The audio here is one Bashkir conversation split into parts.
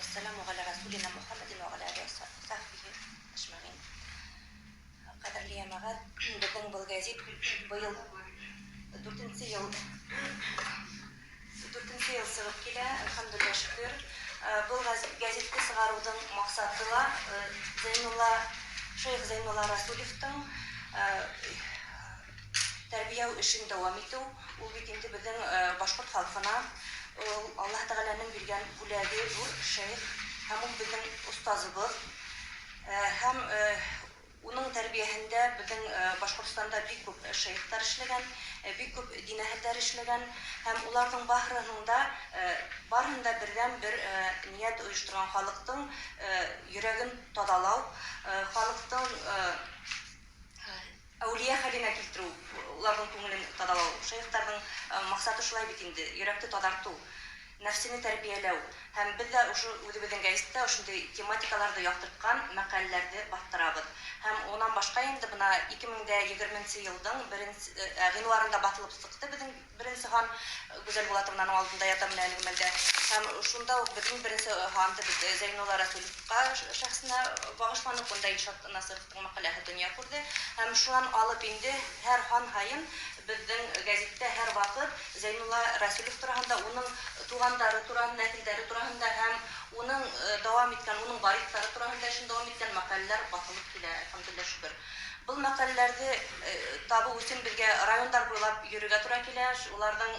Вассаламу ғәлә расулина Мухаммадин ва ғәлә алиһи ва сахбихи әжмәғин. Ҡәҙерле йәмәғәт, беҙҙең был гәзит быйыл дүртенсе йыл сығып килә, әлхәмдүлилләһ, шөкөр. Был гәзитте сығарыуҙың маҡсаты ла Зәйнулла, Шәйх Зәйнулла Расулевтың тәрбиәү эшен дауам итеү. Ул бит инде беҙҙең башҡорт халҡына ул Аллаһ Тәғәләнең биргән бүләге, ҙур шәйх, һәм ул беҙҙең остазыбыҙ. Һәм уның тәрбиәһендә беҙҙең Башҡортостанда бик күп шәйхтар эшләгән, бик күп дин әһелдәре эшләгән, һәм уларҙың барыһының да барыһын да берҙән бер ниәт ойошторған: халыҡтың йөрәген таҙалау, халыҡтың әүлиә хәленә килтереү, уларҙың күңелен таҙалау. Шәйхтарҙың маҡсаты шулай бит инде: йөрәкте таҙартыу, нәфсене тәрбиәләү. Һәм беҙ ҙә ошо үҙебеҙҙең гәзиттә ошондай тематикаларҙы яҡтыртҡан мәҡәләләрҙе баҫтырабыҙ. Һәм унан башҡа инде бына 2020 йылдың беренсе ғинуарында баҫылып сыҡты беҙҙең беренсе һан. Гүзәл Булатовнаның алдында ята менә әлеге мәлдә. Һәм шунда уҡ беҙҙең беренсе һанды беҙ Зәйнулла Расулевҡа шәхесенә бағышланыҡ, унда Илшат Насыровтың мәҡәләһе донъя күрҙе. Һәм шунан алып инде һәр һан һайын беҙҙең гәзиттә һәр ваҡыт Зәйнулла Расулев тураһында, уның туғандары тураһында, нәҫелдәре тураһында һәм уның дауам иткән, уның вариҫтары тураһында эшен дауам иткән мәҡәләләр баҫылып килә, әлхәмдүлилләһ, шөкөр. Был мәҡәләләрҙе табыу өсөн беҙгә райондар буйлап йөрөргә тура килә, уларҙың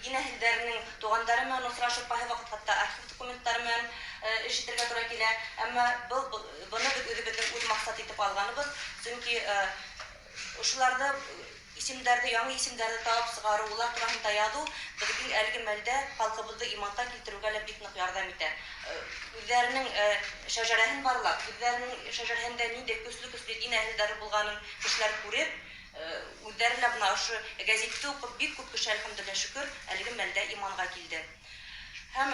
дин әһелдәренең туғандары менән осрашып, ҡайһы ваҡыт хатта архив документтары менән эш итергә тура килә. Әммә был быны беҙ үҙебеҙҙең үҙ маҡсат итеп алғаныбыҙ, сөнки ошоларҙы исемдәрҙе, яңы исемдәрҙе табып сығарыу, улар тураһында яҙыу беҙҙең әлеге мәлдә халҡыбыҙҙы иманға килтереүгә лә бик ныҡ ярҙам итә. Үҙҙәренең шәжәрәһен барлап, үҙҙәренең шәжәрәһендә ниндәй көслө-көслө дин әһелдәре булғанын кешеләр күреп, үҙҙәре лә бына ошо гәзитте уҡып, бик күп кеше, әлхәмдүлилләһ, шөкөр, әлеге мәлдә иманға килде. Һәм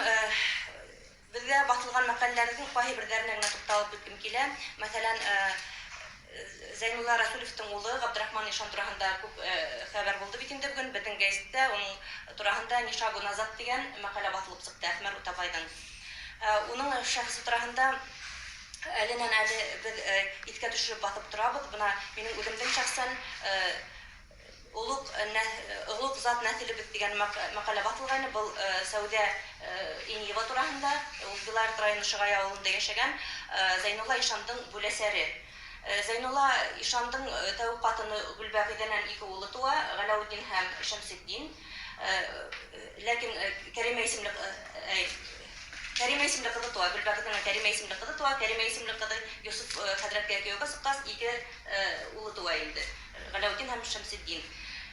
беҙгә баҫылған мәҡәләләрҙең ҡайһы берҙәренә генә туҡталып үткем килә. Мәҫәлән, Зәйнулла Расулевтың улы Ғабдрахман ишан тураһында күп хәбәр булды бит инде бөгөн. Беҙҙең гәзиттә уның тураһында «Ни шагу назад» тигән мәҡәлә баҫылып сыҡты Әхмәр Утабайҙың. Уның шәхесе тураһында әленән әле беҙ иҫкә төшөрөп баҫып торабыҙ. Бына минең үҙемдең шәхсән «Олуғ зат нәҫелебеҙ» тигән мәҡәлә баҫылғайны. Был Сәүҙә Иниева тураһында, ул Белорет районы Шығай ауылында йәшәгән Зәйнулла ишандың бүләсәре. Зәйнулла ишандың тәүге ҡатыны Гөлбәғиҙәнән ике улы тыуа: Ғәләүетдин һәм Шәмсетдин. Ләкин Кәримә исемле ҡыҙы тыуа. Гөлбәғиҙәнән Кәримә исемле ҡыҙы тыуа. Кәримә исемле ҡыҙы Йософ хәҙрәткә кейәүгә сыҡҡас, ике улы тыуа инде: Ғәләүетдин һәм Шәмсетдин.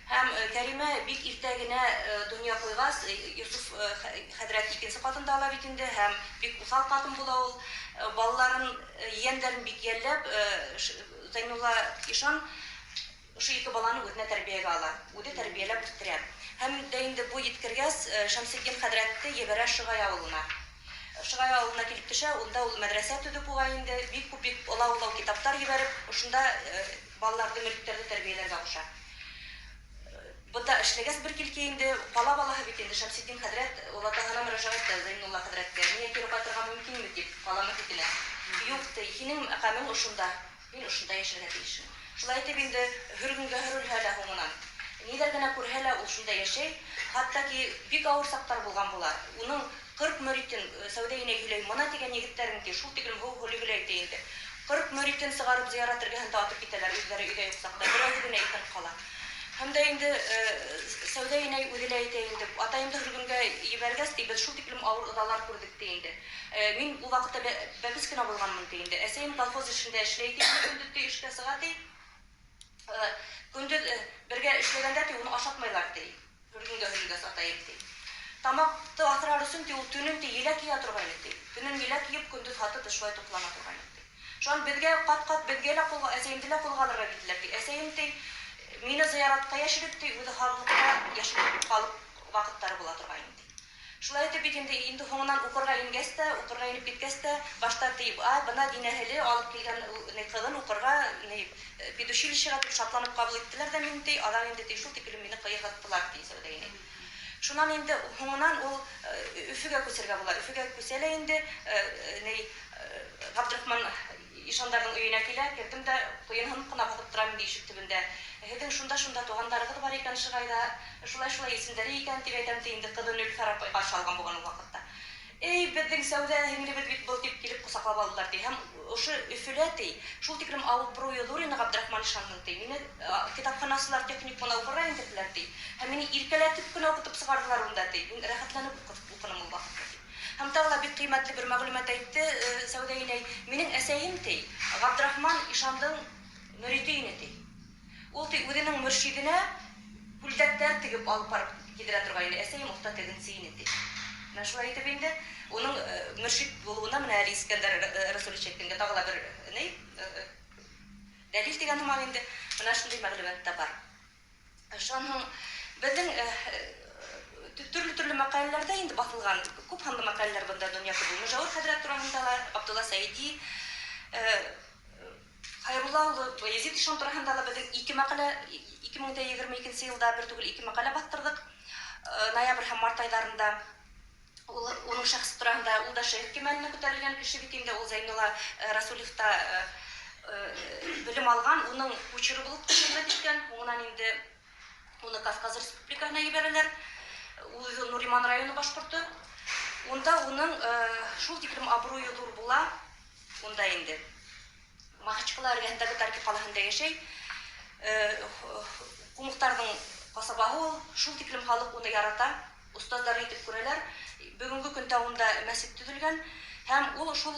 Һәм Кәримә бик иртә генә донъя ҡуйғас, Йософ хәҙрәт икенсе ҡатын да ала бит инде, һәм бик уҫал ҡатын була ул. Балаларын, ейәндәрен бик йәлләп, Зәйнулла ишан ошо ике баланы үҙенә тәрбиәгә ала, үҙе тәрбиәләп үҫтерә. Һәм дә инде буй еткергәс, Шәмсетдин хәҙрәтте ебәрә Шығай ауылына. Шығай ауылына килеп төшә, унда ул мәҙрәсә төҙөп уға инде бик күп, бик олау-олау китаптар ебәреп, ошонда балаларҙы, мөриттәрҙе тәрбиәләргә ҡуша. Бында эшләгәс бер килке инде ҡала балаһы бит инде Шәмсетдин хәҙрәт олатаһына мөрәжәғәт итә, Зәйнулла хәҙрәткә, миңә кире ҡайтырға мөмкинме тип, ҡала мөхитенә. Юҡ, ти, һинең мәҡәмең ошонда, һин ошонда йәшәргә тейешһең. Шулай итеп инде һөргөнгә һөрөлһә лә, һуңынан ниҙәр генә күрһә лә, ул шунда йәшәй. Хатта ки бик ауыр саҡтар булған була. Уның 40 мөритен, Сәүҙә инәй һөйләй, мына тигән егеттәрең ти, шул тиклем һыу һөйләй ти инде. 40 мөритен сығарып зыярат эргәһендә атып китәләр, үҙҙәре өйҙә юҡ саҡта, берәүһе генә иҫән ҡала. Һәм дә инде Сәүҙә инәй үҙе лә әйтә инде, атайымды һөргөнгә ебәргәс, ти, беҙ шул тиклем ауыр ыҙалар күрҙек, ти инде. Мин ул ваҡытта бәпес кенә булғанмын, ти инде. Әсәйем колхоз эшендә эшләй, ти, көндөҙ ти эшкә сыға, ти. Көндөҙ бергә эшләгәндә, ти, уны ашатмайлар, ти. Һөргөнгә һөрөлгәс атайым, ти. Тамаҡты аҫрар өсөн, ти, ул төнөн, ти, еләк йыя торғайны, ти. Төнөн еләк йыйып, көндөҙ һатып, шулай туҡлана торғайны, ти. Шунан беҙгә ҡат-ҡат беҙгә лә ҡулға, әсәйемде лә ҡулға алырға килделәр, ти. Әсәйем, ти, мине зыяратҡа йәшереп, ти, үҙе һаҙлыҡта йәшереп ҡалып ваҡыттары була торғайны, ти. Шулай итеп бит инде һуңынан уҡырға ингәс тә, уҡырға инеп киткәс тә, башта ти, бына дин әһеле алып килгән ни ҡыҙын уҡырға ни педучилищеға дип шатланып ҡабул иттеләр ҙә мине, ти, аҙаҡ инде, ти, шул тиклем мине ҡыйырһыттылар, ти Сәүҙә инәй. Шунан инде һуңынан ул Өфөгә күсергә була. Өфөгә күсә лә инде, ни, Ғабдрахман ишандарҙың өйөнә килә, керҙем дә ҡуйынһынып ҡына баҫып торам инде ишек төбөндә. Һеҙҙең шунда-шунда туғандарығыҙ бар икән Шығайҙа, шулай-шулай исемдәре икән, тип әйтәм, ти инде, ҡыҙы Нөлфәр апай ҡаршы алған булған ул ваҡытта. Эй, беҙҙең Сәүҙә һеңлебеҙ бит был, тип килеп ҡосаҡлап алдылар, ти. Һәм ошо Өфөлә, ти, шул тиклем абруйы ҙур ине Ғабдрахман ишандың, ти. Мине китапханасылар техникумына уҡырға индерҙеләр, ти. Һәм мине иркәләтеп кенә уҡытып сығарҙылар унда, ти. Мин рәхәтләнеп уҡыным ул ваҡытта, ти. Һәм тағы ла бик ҡыйммәтле бер мәғлүмәт әйтте Сәүҙә инәй. Минең әсәйем, ти, Ғабдрахман ишандың мөрите ине, ти. Ул, ти, үҙенең мөршиденә күлдәктәр тегеп алып барып килдерә торғайны. Әсәйем оҫта тегенсе ине, ти. Менә шулай итеп инде уның мөршид булыуына менә әле Искәндәр Расулевич әйткәнгә тағы ла бер ни дәлил тигән һымаҡ инде менә шундай мәғлүмәт тә бар. Шунан һуң беҙҙең төрлө-төрлө мәҡәләләрҙә инде баҫылған күп һанлы мәҡәләләр бында донъя күрҙе. Мөжәүер хәҙрәт тураһында ла, Ғабдулла Сәйди, Хәйрулла улы Баязит ишан тураһында ла беҙҙең ике мәҡәлә, 2022 йылда бер түгел ике мәҡәлә баҫтырҙыҡ. Ноябрь һәм март айҙарында. Ул уның шәхесе тураһында, ул да шәйх кимәленә күтәрелгән кеше бит инде, ул Зәйнулла Расулевта белем алған, уның кучеры булып та хеҙмәт иткән, һуңынан инде уны Кавказ республикаһына ебәрәләр. Ул үҙе Нуриман районы башҡорто. Унда уның шул тиклем абруйы ҙур була, унда инде Махачкала эргәһендәге Тарки ҡалаһында йәшәй. Ҡумыҡтарҙың ҡасабаһы ул, шул тиклем халыҡ уны ярата, остаздары итеп күрәләр. Бөгөнгө көндә унда мәсет төҙөлгән һәм ул шул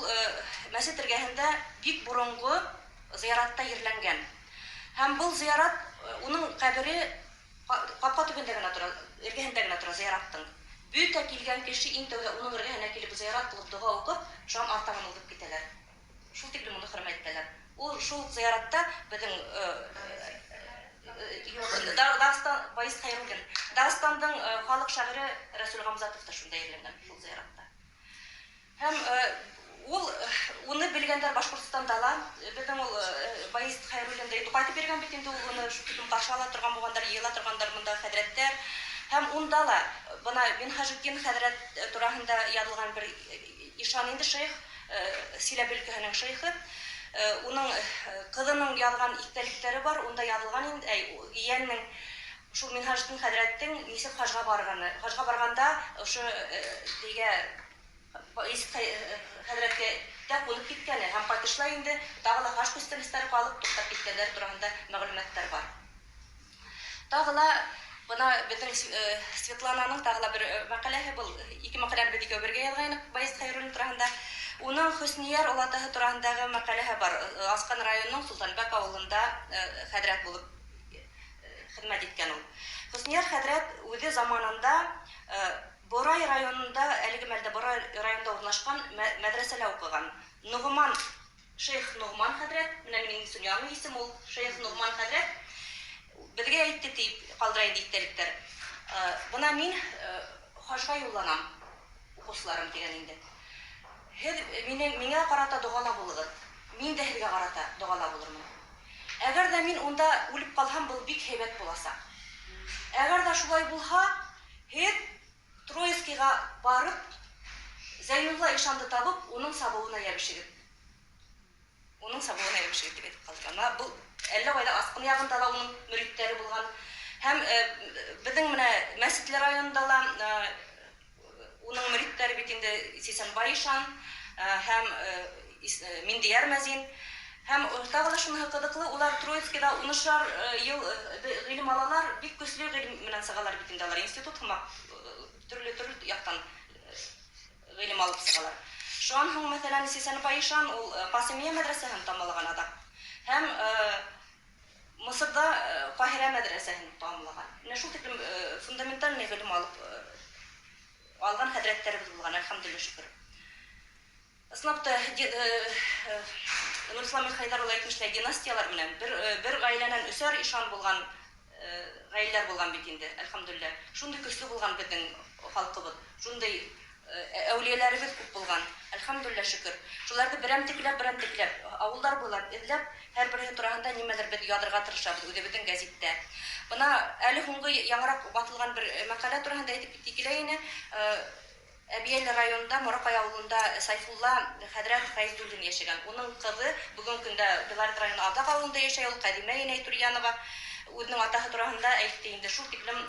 мәсет эргәһендә бик боронғо зыяратта ерләнгән. Һәм был зыярат, уның ҡәбере ҡапҡа төбөндә генә тора, эргәһендә генә тора зыяраттың. Бөтә килгән кеше иң тәүҙә уның эргәһенә килеп зыярат ҡылып, доға уҡып, шунан артабан уҙып китәләр. Шул тиклем уны хөрмәт итәләр. Ул шул зыяратта беҙҙең Дағстан, Байыз Хәйруллин, Дағстандың халыҡ шағиры Рәсүл Ғамзатов та шунда ерләнгән, шул зыяратта. Һәм ул уны белгәндәр Башҡортостанда ла, беҙҙең ул Байыз Хәйруллин да инде ҡайтып йөрөгән бит инде, ул уны шул тиклем ҡаршы ала торған булғандар, йыйыла торғандар бында хәҙрәттәр. Һәм унда ла бына Минһажетдин хәҙрәт тураһында яҙылған бер ишан инде, шейх, Силәбе өлкәһенең шейхы. Уның ҡыҙының яҙған иҫтәлектәре бар, унда яҙылған инде, әй, ейәненең шул Минһажетдин хәҙрәттең нисек хажға барғаны. Хажға барғанда ошо тигә хәҙрәткә тә ҡунып киткәне һәм ҡайтышлай инде тағы ла хаж күстәнәстәре ҡалып туҡтап киткәндәре тураһында мәғлүмәттәр бар. Тағы ла бына беҙҙең Светлананың тағы ла бер мәҡәләһе, был ике мәҡәләне беҙ икәү бергә яҙғайныҡ Байыз Хәйруллин тураһында. Уның Хөснияр олатаһы тураһындағы мәҡәләһе бар. Асҡан районының Солтанбәк ауылында хәҙрәт булып хеҙмәт иткән ул. Хөснияр хәҙрәт үҙе заманында Борай районында, әлеге мәлдә Борай районында урынлашҡан мәҙрәсәлә уҡыған. Нуғман, шейх Нуғман хәҙрәт, менә минең өсөн яңы исем ул, шейх Нуғман хәҙрәт беҙгә әйтте, тип ҡалдыра инде иҫтәлектәр. Бына мин хажға юлланам, уҡыусыларым, тигән инде. Һеҙ минең миңә ҡарата доғала булығыҙ. Мин дә һеҙгә ҡарата доғала булырмын. Әгәр ҙә мин унда үлеп ҡалһам, был бик һәйбәт буласаҡ. Әгәр ҙә шулай булһа, һеҙ Троицкийға барып, Зәйнулла ишанды табып, уның сабыуына йәбешегеҙ. Уның сабыуына йәбешегеҙ тип әйтеп ҡалдырған. Бына был әллә ҡайҙа Асҡын яғында ла уның мөриттәре булған. Һәм беҙҙең менә Мәсетле районында ла уның мөриттәре бит инде Сисәнбай ишан һәм Миндияр мәзин. Һәм тағы ла шуныһы ҡыҙыҡлы, улар Троицкийҙа унышар йыл ғилем алалар, бик көслө ғилем менән сығалар бит инде алар. Институт һымаҡ төрлө-төрлө яҡтан ғилем алып сығалар. Шунан һуң, мәҫәлән, Сисәнбай ишан ул Ҡасимиә мәҙрәсәһен тамамлаған аҙаҡ. Һәм Мысырҙа Ҡаһирә мәҙрәсәһен тамамлаған. Менә шул тиклем фундаментальный ғилем алып алған хәҙрәттәребеҙ булған, әлхәмдүлилләһ, шөкөр. Ысынлап та, Нурислам Мирхәйҙәр улы әйтмешләй, династиялар менән бер ғаиләнән өсәр ишан булған ғаиләләр булған бит инде, әлхәмдүлилләһ. Шундай көслө булған беҙҙең халҡыбыҙ, шундай әүлиәләребеҙ күп булған, әлхәмдүлилләһ. Әлхәмдүлилләһ, шөкөр. Шуларҙы берәмтекләп, берәмтекләп, ауылдар буйлап эҙләп, һәр береһе тураһында нимәлер беҙ яҙырға тырышабыҙ үҙебеҙҙең гәзиттә. Бына әле һуңғы яңыраҡ баҫылған бер мәҡәлә тураһында әйтеп китте килә ине. Әбйәлил районында Мораҡай ауылында Сайфулла хәҙрәт Фәйзуллин йәшәгән. Уның ҡыҙы бөгөнгө көндә Белорет районы Аҙаҡ ауылында йәшәй, ул Ҡәҙимә инәй Турьянова. Үҙенең атаһы тураһында әйтте инде, шул тиклем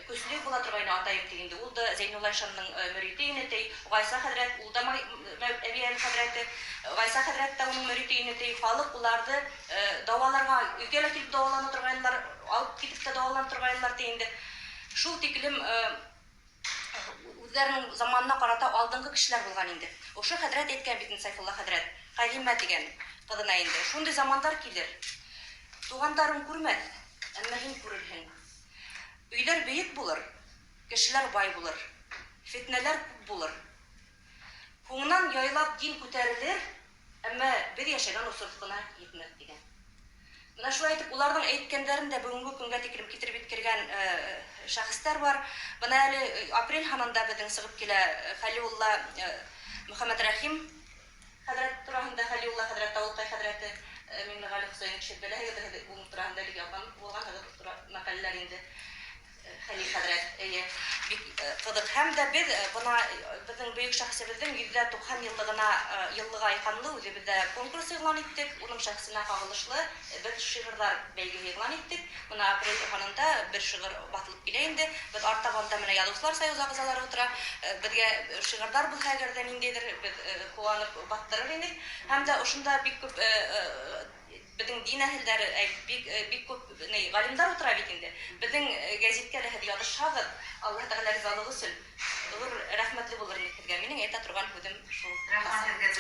көслө була торғайны атайым ти инде. Ул да Зәйнулла ишандың мөрите ине ти. Ғайса хәҙрәт, ул да Әбйәлил хәҙрәте, Ғайса хәҙрәт тә уның мөрите ине ти. Халыҡ уларҙы дауаларға өйгә лә килеп дауалана торғайнылар, алып китеп тә дауалана торғайнылар ти инде. Шул тиклем үҙҙәренең заманына ҡарата алдынғы кешеләр булған инде. Ошо хәҙрәт әйткән бит инде, Сайфулла хәҙрәт, Ҡәҙимә тигән ҡыҙына инде. Шундай замандар килер. Туғандарың күрмәҫ, әммә һин күрерһең. Өйҙәр бейек булыр, кешеләр бай булыр, фетнәләр күп булыр. Һуңынан яйлап дин күтәрелер, әммә беҙ йәшәгән осор ғына етмәҫ тигән. Бына шулай итеп, уларҙың әйткәндәрен дә бөгөнгө көнгә тиклем китереп еткергән шәхестәр бар. Бына әле апрель һанында беҙҙең сығып килә Хәлиулла Мөхәммәт Рәхим хәҙрәт тураһында, Хәлиулла хәҙрәт Тауылҡай хәҙрәте Миңлеғәле Хөсәйен кеше беләһегеҙ, уның тураһында элек яҙған булғанһығыҙ мәҡәләләр инде. Хәлил хәҙрәт, эйе, бик ҡыҙыҡ. Һәм дә беҙ бына беҙҙең бөйөк шәхесебеҙҙең 190 йыллығына йыллығы айҡанлы үҙебеҙҙә конкурс иғлан иттек. Уның шәхесенә ҡағылышлы беҙ шиғырҙар бәйгеһе иғлан иттек. Бына апрель һанында бер шиғыр баҫылып килә инде. Беҙ артабан да менә Яҙыусылар союзы ағзалары ултыра. Беҙгә шиғырҙар булһа әгәр ҙә ниндәйҙер, беҙ ҡыуанып баҫтырыр инек. Һәм дә ошонда бик күп беҙҙең дин әһелдәре, бик бик күп ни ғалимдар ултыра бит инде. Беҙҙең гәзиткә лә һеҙ яҙышһағыҙ, Аллаһ Тәғәлә ризалығы өсөн ҙур рәхмәтле булыр инек һеҙгә. Минең әйтә торған һүҙем шул. Рәхмәт һеҙгә.